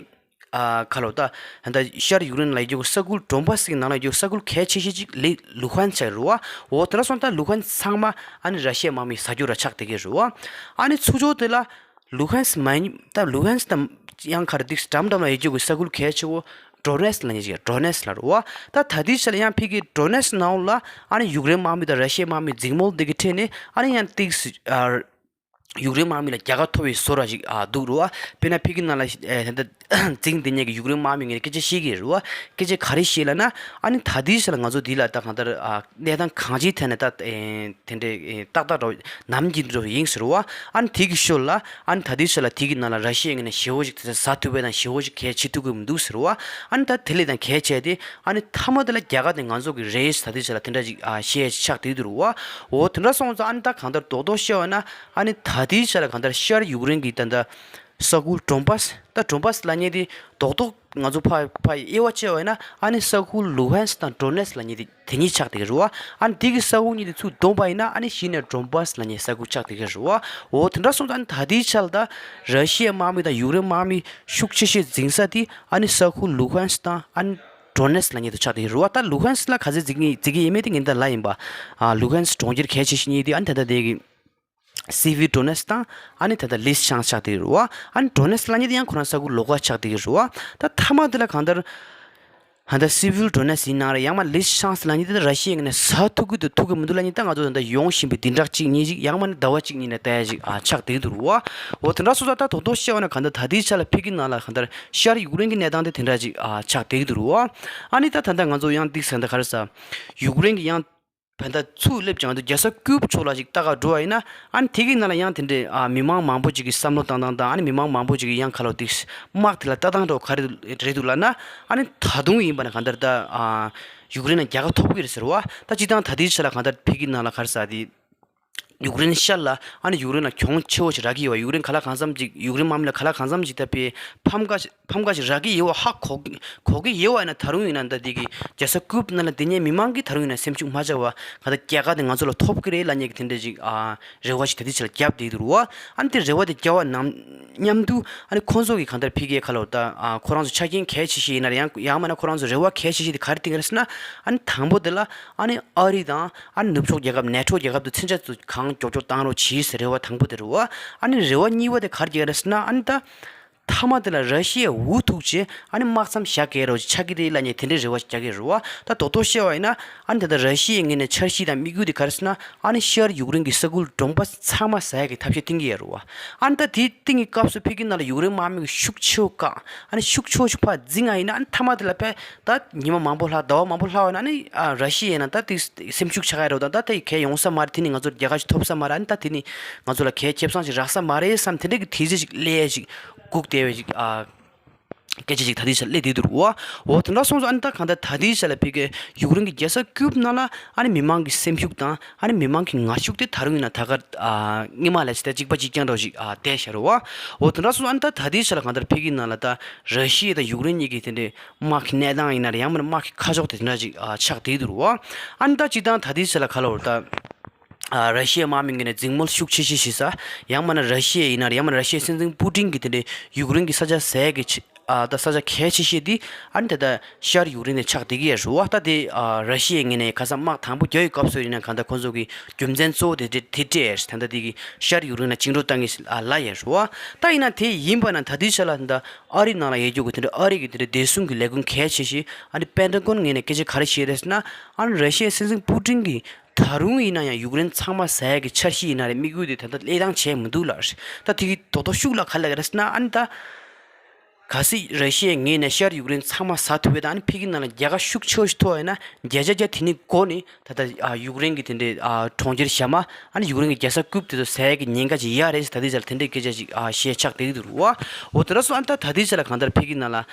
ཨ་ཁ་ལོ་ད་ད་ཤར་ཡུཀ་རེན་ལ་ཡོད་རྒྱུ་ས་ཁུལ་ཌོན་པ་སི་གི་ནང་ལ་ཡོད་རྒྱུ་ས་ཁུལ་གལ་ཆེ་ཤོས་གཅིག་ལི་ལུ་ཧན་སི་ཆགས་ཀྱི་རེད་བ། འོ་དེ་འདྲ་སོང་ཙང་ལུ་ཧན་སི་ཚང་མ་ཨ་ནི་ར་ཤི་ཡའི་དམག་མིས་ཟ་རྒྱུ་ར་ཆགས་བསྡད་ཀྱི་རེད་བ། ཨ་ནི་ཚུར་ཕྱོགས་དེ་ལ་ལུ་ཧན་སི་མ་ཡིན་ད་ལུ་ཧན་སི་དང་ཡང་ག་རེ་འདུག་འགྲམ་འགྲམ་ལ་ཡོད་རྒྱུ་གི་ས་ཁུལ་གལ་ཆེ་བོ་ ཌོ་ནེ་སི་ལབ་མཁན་ཅིག་ཌོ་ནེ་སི་ལབ་རེད་བ། ད་ད་ལྟའི་ཆ་ལ་ཡང་ཕ་གིའི་ཌོ་ནེ་སི་ནང་ལ་ཨ་ནི་ཡུཀ་རེན་དམག་མི་དང་ར་ཤི་ཡའི་དམག་མི་འཛིང་མོལ་འདི་གི་ཁྲོད་ནས་ཨ་ནི་ཡང་ཏིག་ཙམ་ཡུཀ་རེན་དམག་མི་ལ་རྒྱལ་ཁ་ཐོབ་པའི་བཟོ་འདྲ་ཅིག་འདུག་རེད་བ། དཔེར་ན་ཕ་གི་ནང་ལ་ད་ལྟ་འཛིང་བསྡད་མཁན་གྱི་ཡུཀ་རེན་དམག་མི་ངོས་ནས་སྐད་ཆ་བཤད་ཀྱི་རེད་བ། སྐད་ཆ་ག་རེ་བཤད་ལབ་ན། ཨ་ནི་ད་ལྟའི་ཆ་ལ་ང་ཚོ་འདི་ལ་ད་གང་ལྟར་གནས་སྟངས་གང་ཅིའི་ཐད་ནས་ད་དེ་འདྲའི་ཏག་ཏག་འདྲ་ནམ་རྒྱུན་འདྲ་ཡིན་ཟེར་བ། ཨ་ནི་དེ་གི་ཤུལ་ལ་ཨ་ནི་ད་ལྟའི་ཆ་ལ་དེ་གི་ནང་ལ་ར་ཤི་ཡའི་ངོས་ནས་ཞེ་བོ་ཞིག་དེ་ཟ་ཐུབ་པ་དང་ཞེ་བོ་ཞིག་གལ་བྱེད་ཐུབ་ཀྱི་མི་འདུག་ཟེར་བ། ཨ་ནི་ད་དེ་ལས་ད་གལ་ཆེ་དེ་ཨ་ནི་མཐའ་མ་དེ་ལ་རྒྱ་གར་དེ་ང་ཚོ་གི་རེད་ད་ལྟའི་ཆ་ལ་དེ་འདྲ་ཅིག་བཤད་ཆགས་བསྡད་འདུག་རེད་བ། འོ་དེ་འདྲ་སོང་ཙང་ཨ་ནི་ད་གང་ལྟར་རྡོག་རྡོག་བཤད་པ་ན་ཨ་ནི་ད་ལྟའི་ཆ་ལ་གང་ལྟར་ཤར་ཡུཀ་རེན་གྱི་ད་ལྟ་ས་ཁུལ་ཌོན་བཱ་སི། ད་ཌོན་བཱ་སི་ལབ་མཁན་དེ་རྡོག་རྡོག་ང་ཚོ་ཕ་ཕ་དབྱེ་བ་བྱས་པ་ཡིན་ན་ཨ་ནི་ས་ཁུལ་ལུ་ཧན་སི་དང་ཌོ་ནེ་སི་ལབ་མཁན་དེ་དེ་གཉིས་ཆགས་བསྡད་ཀྱི་རེད་བ། ཨ་ནི་དེ་གི་ས་ཁུལ་གཉིས་དེ་ཚུར་བསྡོམས་པ་ཡིན་ན་ཨ་ནི་གཞི་ནས་ཌོན་བཱ་སི་ལབ་མཁན་ས་ཁུལ་ཆགས་བསྡད་ཀྱི་རེད་བ། འོ་དེ་འདྲ་སོང་ཙང་ཨ་ནི་ད་ལྟའི་ཆ་ལ་ད་ར་ཤི་ཡའི་དམག་མི་དང་ཡུཀ་རེན་དམག་མི་ཤུགས་ཆེ་ཤོས་འཛིང་ས་དེ་ཨ་ནི་ས་ཁུལ་ལུ་ཧན་སི་དང་ཨ་ནི་ཌོ་ནེ་སི་ལབ་མཁན་དེ་ཆགས་བསྡད་ཀྱི་རེད་བ། ད་ལུ་ཧན་སི་ལ་ག་ཚོད་འཛིང་གི་འཛིང་གི་ཡིན་མིན་དེ་ངས་ད་ལབ་ཡིན་པ། ཨ་ལུ་ཧན་སི་གྲོང་ཁྱེར་གལ་ཆེ་ཤོས་གཉིས་དེ་ཨ་ནི་ད་ལྟ་དེ་གི་སི་བི་ཌོ་ནེ་སི་དང་ཨ་ནི་ད་ལྟ་ལི་ཤང་ཆགས་བསྡད་ཀྱི་རེད་བ། ཨ་ནི་ཌོ་ནེ་སི་ལབ་མཁན་དེ་ཡང་ཁོ་རང་ས་ཁུལ་ལོགས་ཀ་ཆགས་བསྡད་ཀྱི་རེད་བ། ད་མཐའ་མ་དེ་ལ་གང་ལྟར་ད་ལྟ་སི་བི་ཌོ་ནེ་སི་ཡིན་ན་རེད། ཡང་མ་ལི་ཤང་ལབ་མཁན་དེ་ད་ར་ཤི་ཡའི་ངོས་ནས་ཟ་ཐུབ་ཀྱི་འདུག་ཐུབ་ཀྱི་མི་འདུག་ལབ་མཁན་ད་ང་ཚོ་ད་ལྟ་ཡོང་བཞིན་པའི་བདུན་ཕྲག་གཅིག་གཉིས་ཅིག་ཡང་མ་ནི་ཟླ་བ་གཅིག་གཉིས་ནས་ལྟ་ཡ་ཅིག་ཨ་ཆགས་བསྡད་ཀྱི་འདུག་རེད་བ། འོ་དེ་འདྲ་སོང་ཙང་ད་རྡོག་རྡོག་བཤད་པ་ན་གང་ལྟར་ད་ལྟའི་ཆ་ལ་ཕ་གི་ནང་ལ་གང་ལྟར་ཤར་ཡུཀ་རེན་གྱི་གནས་སྟངས་དེ་དེ་འདྲ་ཅིག་ཨ་ཆགས་བསྡད་ཀྱི་འདུག་རེད་བ། ཨ་ནི་ད་ད་ལྟ་ང་ཚོ་ཡང་ཏིག་ཙམ་ད་ག་རེ་ཟ། ཡུཀ་རེན་གྱི་ཡང་བན་ད་ཚུར་སླེབས་ཀྱང་དུ་རྒྱལ་ས་ཀིབ་ཕྱོགས་ལ་ཞིག་ལྟ་ག་འགྲོ་བ་ཡིན་ན་ཨ་ནི་དེ་གི་ནང་ལ་ཡང་དེ་འདྲའི་ཨ་མི་མང་མང་པོ་ཅིག་གི་བསམ་བློ་བཏང་སྟངས་དང་ཨ་ནི་མི་མང་མང་པོ་ཅིག་གི་ཡང་ཁ་ལོ་ཏིག་དམག་དེ་ལ་ལྟ་སྟངས་འགྲོ་ག་རེ་རེད་འདུག་ལབ་ན། ཨ་ནི་ད་དུང་ཡིན་པ་ན་གང་ལྟར་ད་ཨ་ཡུཀ་རེན་ལ་རྒྱལ་ཁ་ཐོབ་ཀྱི་རེད་ཟེར་བ། ད་སྤྱིར་བཏང་ད་ལྟའི་ཆ་ལ་གང་ལྟར་ཕ་གི་ནང་ལ་ག་རེ་ཟ་དེ། ཡུཀ་རེན་ཤར་ལ་ཨ་ནི་ཡུཀ་རེན་ལ་གྱོང་ཆེ་བོ་ཞིག་རག་གི་ཡོད་པ། ཡུཀ་རེན་ག་ལ་གང་འཚམ་ཅིག་ཡུཀ་རེན་དམག་མི་ལ་ག་ལ་གང་འཚམ་ཅིག་ད་དཔེ་ཕམ་ཁ་ཕམ་ཁ་ཞིག་རག་གི་ཡོད་པ་ཧ་གོ་གོ་གི་ཡོད་པ་ཡིན་ན་ད་རུང་ཡིན་ན་ད་འདི་གི་རྒྱལ་ས་ཀིབ་ནང་ལ་འདི་ཉིད་མི་མང་གིས་ད་རུང་ཡིན་ན་སེམས་ཤུགས་མ་ཆག་པ་ག་ད་རྒྱལ་ཁ་དེ་ང་ཚོ་ལ་ཐོབ་ཀྱི་རེད་ལབ་མཁན་གྱི་དེ་འདྲ་ཅིག་ཨ་རེ་བ་ཞིག་ད་ལྟའི་ཆ་ལ་བརྒྱབ་བསྡད་འདུག་རེད་བ། ཨ་ནི་དེ་རེ་བ་དེ་བརྒྱབ་པ་ནམ་མཉམ་དུ་ཨ་ནི་ཁོང་ཚོ་གི་གང་ལྟར་ཕ་གིའི་ཁ་ལོ་ད་ཨ་ཁོ་རང་ཚོ་ཆ་རྐྱེན་གལ་ཆེ་ཤོས་ཡིན་ན་རེད། ཡང་ཡང་མིན་ན་ཁོ་རང་ཚོ་རེ་བ་གལ་ཆེ་ཤོས་དེ་ག་རེ་བཏིང་གི་རེད་ཟེར་ན། ཨ་ནི་དང་པོ་དེ་ལ་ཨ་ནི་ཨ་རི་དང་ཨ་ནི་ནུབ་ཕྱོགས་རྒྱལ་ཁབ་ནེ་ཊོ་རྒྱལ་ཁབ་དེ་མཚོན་ཆ་ཚོ་གང་མགྱོགས་མགྱོགས་བཏང་རོགས་གྱིས་ཟེར་རེ་བ་དང་པོ་དེ་རེད་བ། ཨ་ནི་རེ་བ་གཉིས་པ་དེ་ག་རེ་བརྒྱབ་རེད་ཟེར་ན། ཨ་ནི་ད་མཐའ་མ་དེ་ལ་ར་ཤི་ཡ་འུ་ཐུག་བྱས་ཨ་ནི་དམག་མཚམས་བཞག་གི་རེད་ཆགས་ཀྱི་རེད་ལབ་མཁན་དེ་འདྲའི་རེ་བ་རྒྱག་གི་རེད་བ། ད་རྡོག་རྡོག་བཤད་པ་ཡིན་ན་ཨ་ནི་ད་ལྟ་ར་ཤི་ཡའི་ངོས་ནས་འཆར་གཞི་དང་དམིགས་ཡུལ་དེ་ག་རེ་ཟེར་ན། ཨ་ནི་ཤར་ཡུཀ་རེན་གྱི་ས་ཁུལ་ཌོན་བཱ་སི་ཚང་མ་ཟ་ཡ་གི་ཐབས་ཤེས་བཏིང་གི་ཡོད་རེད་བ། ཨ་ནི་ད་དེ་བཏིང་གི་སྐབས་སུ་ཕ་གི་ནང་ལ་ཡུཀ་རེན་དམག་མི་གི་ཤུགས་ཆེ་བོ་བཀག་ཨ་ནི་ཤུགས་ཆེ་བོ་ཞིག་ཕར་འཛིང་ང་ཡིན་ན་ཨ་ནི་མཐའ་མ་དེ་ལ་ཕར་ད་ཉི་མ་མང་པོ་ལྷག་ཟླ་བ་མང་པོ་ལྷག་པ་ན་ཨ་ནི་ཨ་ར་ཤི་ཡ་ཡིན་ན་ད་དེ་སེམས་ཤུགས་ཆག་ཡ་རེད་བ། ད་ད་དེ་གས་ཡོང་ས་མ་རེད། དེ་ནི་ང་ཚོར་རྒྱལ་ཁ་ཞིག་ཐོབ་ས་མ་རེད། ཨ་ནི་ད་དེ་ནི་ང་ཚོ་ལ་གས་ཁེ་བཟང་ཞིག་རག་ས་མ་རེད་བསམ་དེ་འདྲ་གི་དེ་ཚོ་ཞིག་སླེབས་ཡ་ཞིག་སྒུག་བསྡད་པའི་ཞིག་ཨ་སྐད་ཆ་ཞིག་ད་ལྟའི་ཆར་སླེབས་བསྡད་འདུག་རེད་བ། འོ་དེ་འདྲ་སོང་ཙང་ཨ་ནི་ད་གང་ལྟར་ད་ལྟའི་ཆར་ལ་ཕ་གི་ཡུཀ་རེན་གྱི་རྒྱལ་ས་ཀིབ་ནང་ལ་ཨ་ནི་མི་མང་གི་སེམས་ཤུགས་དང་ཨ་ནི་མི་མང་གི་ངར་ཤུགས་དེ་ད་རུང་ཡིན་ན་ད་ག་ཨ་སྔོན་མ་ལས་ཅི་ད་གཅིག་པ་གཅིག་རྐྱང་འདྲ་བོ་ཞིག་ཨ་བསྡད་ཤག་རེད་བ། འོ་དེ་འདྲ་སོང་ཙང་ཨ་ནི་ད་ད་ལྟའི་ཆར་ལ་གང་ལྟར་ཕ་གི་ནང་ལ་ད་ར་ཤི་ཡ་དང་ཡུཀ་རེན་གཉིས་ཀྱི་དེ་འདྲའི་དམག་གི་གནས་སྟངས་ཡིན་ན་རེད། ཡང་མིན་ན་དམག་གི་ཁ་ཕྱོགས་དེ་དེ་འདྲ་ཅིག་ཨ་ཆགས་བསྡད་འདུག་རེད་བ། ཨ་ནི་ད་སྤྱིར་བཏང་ད་ལྟའི་ཆར་ལ་ག་ལབ་དགོས་རེད་ད། ཨ་ར་ཤི་ཡའི་དམག་མི་ངོས་ནས་འཛིང་མོལ་ཤུགས་ཆེ་ཤོས་བྱེད་ས། ཡང་མིན་ན་ར་ཤི་ཡ་ཡིན་ན་རེད། ཡང་མིན་ན་ར་ཤི་ཡའི་སྲིད་འཛིན་པུ་ཏིན་གྱིས་དེ་འདྲའི་ཡུཀ་རེན་གྱི་ས་ཆ་ཟ་ཡ་གི་ཆེ་ཨ་ད་ས་ཆ་གལ་ཆེ་ཤོས་དེ་ཨ་ནི་ད་ལྟ་ཤར་ཡུཀ་རེན་ནས་ཆགས་བསྡད་ཀྱི་ཡོད་རེད་བ། ད་དེ་ཨ་ར་ཤི་ཡའི་ངོས་ནས་ཁ་སང་དམག་དང་པོ་རྒྱག་ཡོད་སྐབས་སུ་ཡིན་ན་གང་ལྟར་ཁོང་ཚོ་གི་རྒྱུ་མཚན་གཙོ་བོ་དེ་དེ་དེ་སྤྲད་ཡོད་རེད། ད་ལྟ་དེ་གི་ཤར་ཡུཀ་རེན་ལ་བཅིངས་འགྲོལ་བཏང་གི་ཨ་ལབ་ཡོད་རེད་བ། ད་ཡིན་ན་དེ་ཡིན་པ་ན་ད་ལྟའི་ཆ་ལ་ད་ཨ་རི་ནང་ལ་ཡོད་རྒྱུ་གི་དེ་འདྲ་ཨ་རི་གི་དེ་འདྲ་བདེ་སྲུང་གི་ལས་ཁུངས་གལ་ཆེ་ཤོས་ཨ་ནི་པེན་ཊ་གོན་ངོས་ནས་སྐད་ཆ་ག་རེ་བཤད་རེད་ཟེར་ན། ཨ་ནི་ར་ཤི་ཡའི་སྲིད་འཛིན་པུ་ཏིན་གྱིས་ད་རུང་ཡིན་ན་ཡང་ཡུཀ་རེན་ཚང་མ་ཟ་ཡ་གི་འཆར་གཞི་ཡིན་ན་རེད། དམིགས་ཡུལ་དེ་ད་ལྟ་ལེན་སྟངས་བྱས་མི་འདུག་ལབ་རེད། ད་དེ་གི་རྡོག་རྡོག་ཤུགས་ལ་ག་ལབ་ཀྱི་རེད་ཟེར་ན། ཨ་ནི་ད་གལ་སྲིད་ར་ཤི་ཡའི་ངོས་ནས་ཤར་ཡུཀ་རེན་ཚང་མ་ཟ་ཐུབ་པ་དང་ཨ་ནི་ཕ་གི་ནང་ལ་རྒྱལ་ཁ་ཤུགས་ཆེ་བོ་ཞིག་ཐོབ་པ་ཡིན་ན་བརྒྱ་ཆ་བརྒྱ་དེ་ནི་འགོ་ནས་ད་ལྟ་ཨ་ཡུཀ་རེན་གྱི་དེ་འདྲའི་ཨ་གྲོང་ཁྱེར་ཞྭ་དམར་ཨ་ནི་ཡུཀ་རེན་གྱི་རྒྱལ་ས་ཀིབ་དེ་ཚོ་ཟ་ཡ་གི་ཉེན་ཁ་ཅིག་ཡོད་རེད་ཟེར་ད་ལྟའི་ཆར་དེ་འདྲའི་སྐད་ཆ་ཅིག་ཨ་བཤད་ཆགས་བསྡད་ཀྱི་འདུག་རེད་བ། འོ་དེ་འདྲ་སོང་ཨ་ནི་ད་ད་ལྟའི་ཆ་ལ་གང་ལྟར་ཕ་གི་ནང་ལ་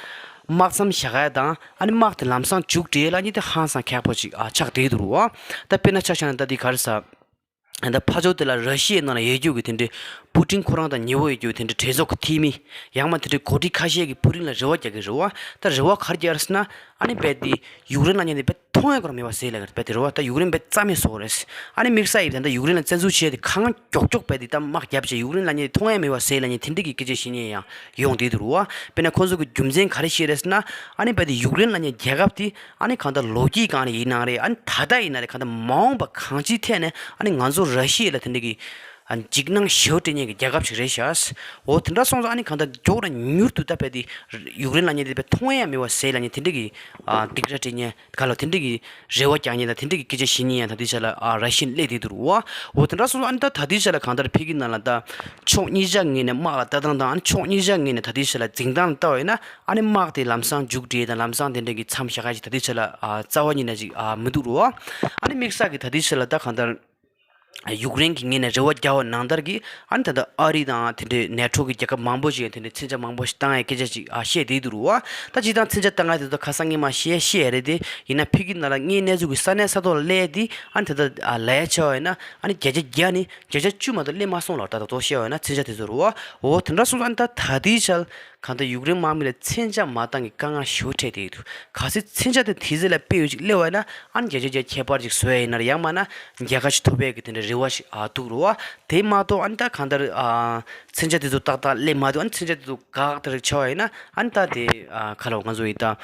དམག་མཚམས་བཞག་ཡ་དང་ཨ་ནི་དམག་དེ་ལམ་སང་མཇུག་སྒྲིལ་ཡ་ལབ་མཁན་དེ་ཧང་སང་ཁག་པོ་ཅིག་ཨ་ཆགས་བསྡད་ཀྱི་འདུག་རེད་བ། ད་དཔེར་ན་ཆ་བཞག་ན་ད་འདི་ག་རེ་ཟ། ད་ཕར་ཕྱོགས་དེ་ལ་ར་ཤི་ཡའི་ནང་ལ་ཡོད་རྒྱུ་གི་དེ་འདྲའི་པུ་ཏིན་ཁོ་རང་དང་ཉེ་བོ་ཡོད་རྒྱུ་དེ་འདྲའི་གྲོས་ཚོགས་ཀྱི་འཐུས་མི་ཡང་མ་དེ་འདྲའི་འགོ་ཁྲིད་ཁ་ཤས་ཀྱིས་པུ་ཏིན་ལ་རེ་བ་རྒྱག་གི་རེད་བ། ད་རེ་བ་ག་རེ་རྒྱག་རེད་ཟེར་ན། ཨ་ནི་རྦད་དེ་ཡུཀ་རེན་ལབ་མཁན་དེ་རྦད་མཐོང་ཡ་སྐོར་མེད་པ་བཟོས་ལབ་ཀྱི་རེད། རྦད་དེ་རེད་བ། ད་ཡུཀ་རེན་རྦད་རྩ་མེད་བཟོ་གི་རེད། ཨ་ནི་དམིགས་བསལ་ཡིན་ད་ལྟ་ཡུཀ་རེན་ལ་བཙན་འཛུལ་བྱས་ཏེ་གང་མགྱོགས་མགྱོགས་རྦད་དེ་ད་དམག་བརྒྱབ་བྱས་ཡུཀ་རེན་ལབ་མཁན་དེ་མཐོང་ཡ་མེད་པ་བཟོས་ལབ་མཁན་དེ་འདྲ་གི་སྐད་ཆ་བཤད་མཁན་ཡང་ཡོང་བསྡད་འདུག་རེད་བ། དཔེར་ན་ཁོང་ཚོ་གི་རྒྱུ་མཚན་ག་རེ་བཤད་རེད་ཟེར་ན། ཨ་ནི་རྦད་དེ་ཡུཀ་རེན་ལབ་མཁན་རྒྱལ་ཁབ་དེ་ཨ་ནི་གང་ལྟར་ལོ་རྒྱུས་སྒང་ནས་ཡིན་ནའང་རེད། ཨ་ནི་ད་ལྟ་ཡིན་ན་རེད། གང་ལྟར་མ་འོངས་པ་གང་ཅིའི་ཐད་ནས་ཨ་ནི་ང་ཚོ་ར་ཤི་ཡ་ལ་དེ་འདྲ་གི་ ཨ་འཇིགས་སྣང་ཞེ་པོ་སྤྲད་མཁན་གྱི་རྒྱལ་ཁབ་ཅིག་རེད་ཤག་འོ་དེ་འདྲ་སོང་ཙང་ཨ་ནི་གང་ལྟར་མགྱོགས་ར་མྱུར་དུ་ད་བས་དེ་ཡུཀ་རེན་ལབ་མཁན་དེ་བས་མཐོང་ཡ་མེད་པ་ཟེར་ལབ་མཁན་དེ་འདྲ་གི་ཨ་སྡིགས་ར་སྤྲད་མཁན་ག་ལ་དེ་འདྲ་གི་རེ་བ་རྒྱག་མཁན་དང་དེ་འདྲ་གི་སྐད་ཆ་བཤད་མཁན་ཡང་ད་ལྟའི་ཆ་ལ་ཨ་ར་ཤི་ཡ་སླེབས་བསྡད་འདུག་རེད་བ། འོ་དེ་འདྲ་སོང་ཙང་ཨ་ནི་ད་ད་ལྟའི་ཆ་ལ་གང་ལྟར་ཕ་གི་ནང་ལ་ད་ཕྱོགས་གཉིས་ཆ་ངོས་ནས་དམག་ལ་ལྟ་སྟངས་དང་ཨ་ནི་ཕྱོགས་གཉིས་ཆ་ངོས་ནས་ད་ལྟའི་ཆ་ལ་འཛིང་སྟངས་ལ་ལྟ་བ་ཡིན་ན་ཨ་ནི་དམག་དེ་ལམ་སང་མཇུག་སྒྲིལ་དང་ལམ་སང་དེ་འདྲ་གི་མཚམས་བཞག་ཡ་ཅིག་ད་ལྟའི་ཆ་ལ་ཨ་རྩ་བ་ཉིད་ནས་ཅིག་ཨ་མི་འདུག་རེད་བ། ཨ་ནི་དམིགས་བསལ་གྱི་ད་ལྟའི་ཆ་ལ་ད་གང་ལྟར། ཡུཀ་རེན་གྱི་ངོས་ནས་རེ་བ་རྒྱག་པ་ནང་ལྟར་གྱི་ཨ་ནི་ད་ལྟ་ཨ་རི་དང་དེ་འདྲའི་ནེ་ཊོ་གི་རྒྱལ་ཁབ་མང་པོ་ཞིག་དེ་འདྲའི་མཚོན་ཆ་མང་པོ་ཞིག་བཏང་ཡའི་སྐད་ཆ་ཅིག་ཨ་བཤད་བསྡད་འདུག་རེད་བ། ད་སྤྱིར་བཏང་མཚོན་ཆ་བཏང་ཡ་དེ་ཚོ་ཁ་སང་ངས་མར་བཤད་བཤད་ཡ་རེད་དེ། ཡིན་ན་ཕ་གི་ནང་ལ་དངོས་གནས་ཚུལ་གྱི་ས་གནས་ས་ཐོག་ལ་སླེབས་ཏེ་ཨ་ནི་ད་ལྟ་ཨ་ལབ་ཡ་བྱས་པ་ཡིན་ན་ཨ་ནི་བརྒྱ་ཆ་བརྒྱ་ནི་བརྒྱ་ཆ་བཅུ་མ་གཏོགས་སླེབས་མ་སོང་ལབ་ད་ད་དོ་བཤད་པ་ཡིན་ན་མཚོན་ཆ་དེ་ཚོ་རེད་བ། འོ་དེ་འདྲ་སོང་ཙང་ཨ་ནི་ད་ད་ལྟའི་ཆར། གང་ལྟར་ཡུཀ་རེན་དམག་མི་ལ་མཚོན་ཆ་མ་བཏང་གི་དཀའ་ངལ་ཞེ་པོ་འཕྲད་བསྡད་ཡོད་འདུག་གལ་སྲིད་མཚོན་ཆ་དེ་དེ་ཚོ་ལ་དཔེ་ཡོད་ཅིག་སླེབས་པ་ཡིན་ན་ཨ་ནི་བརྒྱ་ཆ་བརྒྱ་ཁྱད་པར་ཅིག་བཟོ་ཡ་ཡིན་ན་ར་ཡང་མིན་ན་རྒྱལ་ཁ་ཅིག་ཐོབ་ཡས་ཀྱི་དེ་འདྲ་རེ་བ་ཞིག་ཨ་འདུག་རེད་བ། དེ་མ་གཏོགས་ཨ་ནི་ད་གང་ལྟར་ཨ་མཚོན་ཆ་དེ་ཚོ་ཏག་ཏག་སླེབས་མ་འདུག་ཨ་ནི་མཚོན་ཆ་དེ་ཚོ་འགག་དེ་རིགས་ཆགས་པ་ཡིན་ན་ཨ་ནི་ད་དེ་ཨ་ག་ལ་ང་ཚོ་ཡི་ད་ཨ་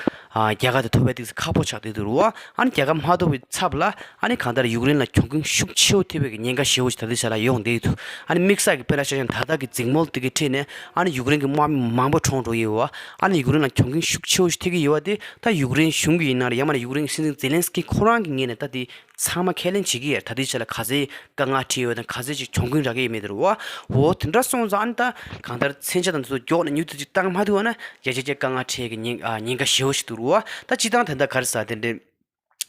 རྒྱལ་ཁ་དེ་ཐོབ་ཡས་དེ་ཁག་པོ་ཆགས་བསྡད་འདུག་རེད་བ། ཨ་ནི་རྒྱལ་ཁ་མ་ཐོབ་པའི་ཚབ་ལ། ཨ་ནི་གང་ལྟར་ཡུཀ་རེན་ལ་གྱོང་གུན་ཤུགས་ཆེ་བོ་ཐེབས་པའི་ཉེན་ཁ་ཞེ་བོ་ཞིག་ད་ལྟའི་ཆ་ལ་ཡོང་བསྡད་འདུག་ཨ་ནི་དམིགས་བསལ་གྱི་དཔེར་ན་ཆ་བཞག་ན་ད་ལྟ་གི་འཛིང་མོ་དེ་གའི་འཕྲད་ནས་ཨ་ནི་ཡུཀ་རེན་གྱི་དམག་མི་མང་པོ་གྲོངས་འགྲོ་གི་ཡོད་པ། ཨ་ནི་ཡུཀ་རེན་ལ་གྱོང་གུན་ཤུགས་ཆེ་བོ་ཞིག་ཐེབས་ཀྱི་ཡོད་པ་དེ་ད་ཡུཀ་རེན་གཞུང་གི་ཡིན་ན་རེད། ཡང་མིན་ན་ཡུཀ་རེན་གྱི་སྲིད་འཛིན་ཛེ་ལན་སི་ཀི་ཁོ་རང་གི་ངོས་ནས་ད་དེ་ཚང་མ་ཁས་ལེན་བྱེད་ཀྱི་ཡོད་རེད། ད་ལྟའི་ཆ་ལ་ག་ཚད་དཀའ་ངལ་འཕྲད་ཡོད་དང་ག་ཚད་ཅིག་གྱོང་གུན་རག་གི་ཡོད་མེད་དེ་རེད་བ། འོ་དེ་འདྲ་སོང་ཙང་ཨ་ནི་ད་གང་ལྟར་མཚོན་ཆ་དང་དེ་ཚོ་མགྱོགས་ནས་མྱུར་དུ་ཅིག་བཏང་མ་ཐུབ་པ་ན་རྒྱལ་སྤྱིའི་དཀའ་ངལ་འཕྲད་ཀྱི་ཉེན་ཨ་ཉེན་ཁ་ཞེ་བོ་ཞིག་འདུག་རེད་བ། ད་སྤྱིར་བཏང་དེ་འདྲ་ག་རེ་ཟ་དེ་འདྲའི།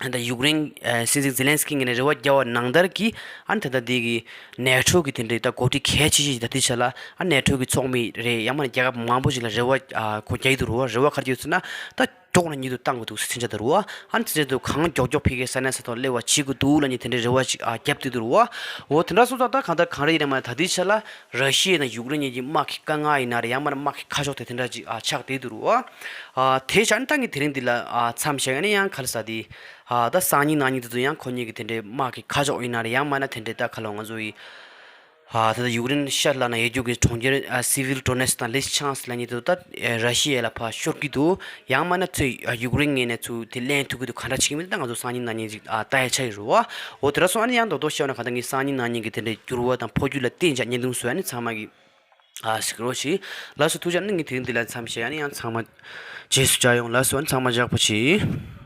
ད་ཡུཀ་རེན་ཨ་སྲིད་འཛིན་ཛེ་ལན་སི་ཀི་ངོས་ནས་རེ་བ་རྒྱག་པ་ནང་ལྟར་གྱི་ཨ་ནི་ད་ལྟ་འདི་གི་ནེ་ཊོ་གི་དེ་འདྲའི་ད་འགོ་ཁྲིད་གལ་ཆེ་ཤོས་ཤིག་ད་ལྟའི་ཆ་ལ་ཨ་ནེ་ཊོ་གི་ཚོགས་མི་རེད། ཡང་མིན་ན་རྒྱལ་ཁབ་མང་པོ་ཞིག་ལ་རེ་བ་ཨ་ཁོ་རྒྱག་གི་འདུག་རེད་བ། རེ་བ་ག་རེ་ཡོད་ཟེར་ན་ད་མགྱོགས་ནས་མྱུར་དུ་བཏང་དགོས་འདུག་ཟེར་མཚོན་ཆ་དེ་རེད་བ། ཨ་ནི་མཚོན་ཆ་དེ་གང་མགྱོགས་མགྱོགས་ཕ་གིའི་ས་གནས་ས་ཐོག་སླེབས་པ་བྱེད་དགོས་འདུག་ལབ་མཁན་དེ་འདྲའི་རེ་བ་ཞིག་ཨ་བརྒྱབ་བསྡད་འདུག་རེད་བ། འོ་དེ་འདྲ་སོང་ཙང་ད་གང་ལྟར་གང་རེད་ཡིན་ན་མ་ད་ལྟའི་ཆ་ལ་ར་ཤི་ཡ་དང་ཡུཀ་རེན་གཉིས་ཀྱི་དམག་གི་དཀའ་ངལ་ཡིན་ན་རེད། ཡང་མིན་ན་དམག་གི་ཁ་ཕྱོགས་དེ་དེ་འདྲ་ཅིག་ཨ་ཆགས་བསྡད་འདུག་རེད་བ། ཨ་དེ་བྱས་ཨ་ནི་ད་ངས་དེ་རིང་འདི་ལ་ཨ་མཚམས་བཞག་ཡ་ནི་ཡང་ག་རེ་ཟ་དེ། ཨ་ད་སང་ཉིན་གནངས་ཉིན་དེ་ཚོ་ཡང་ཁོ་གཉིས་ཀྱི་དེ་འདྲའི་དམག་གི་ཁ་ཕྱོགས་ཡིན་ན་རེད། ཡང་མིན་ན་དེ་འདྲའི་ད་ག་ལ་ང་ཚོ་ཡི་ཨ་ད་ལྟ་ཡུཀ་རེན་ཤར་ལ་ན་ཡོད་རྒྱུ་གི་གྲོང་ཁྱེར་ཨ་སི་ཝིལ་ཌོ་ནེ་སི་དང་ལི་སི་ཆང་སི་ལབ་མཁན་དེ་ཚོ་ད་ཨ་ར་ཤི་ཡ་ལ་ཕར་ཤོར་གྱི་འདུག་ཡང་མིན་ན་ཚུར་ཨ་ཡུཀ་རེན་ངོས་ནས་ཚུར་དེ་ལེན་ཐུབ་ཀྱི་འདུག་ག་འདྲ་བྱེད་ཀྱི་མིན་ད་ང་ཚོ་སང་ཉིན་གནངས་ཉིན་ཅིག་ཨ་ལྟ་ཡ་ཆགས་ཀྱི་རེད་བ། འོ་དེ་འདྲ་སོང་ཨ་ནི་ཡང་རྡོག་རྡོག་བཤད་ན་ག་ད་ངས་སང་ཉིན་གནངས་ཉིན་གྱི་དེ་འདྲའི་འགྱུར་བ་དང་འཕོ་འགྱུར་ལ་བརྟེན་བྱས་བརྙན་ཐུང་བཟོ་ཡ་ནི་ཚང་མ་གི་ཨ་གཟིགས་རོགས་གྱིས། ལགས་སོ་ཐུགས་རྗེ་གནང་། ངས་དེ་རིང་འདི་ལ་མཚམས་བཞག་ཡ་ནི་ཡང་ཚང་མ་རྗེས་སུ་མཇལ་ཡོང་། ལགས་སོ་ཨ་ནི་ཚང་མ་ཡག་པོ་བྱེད།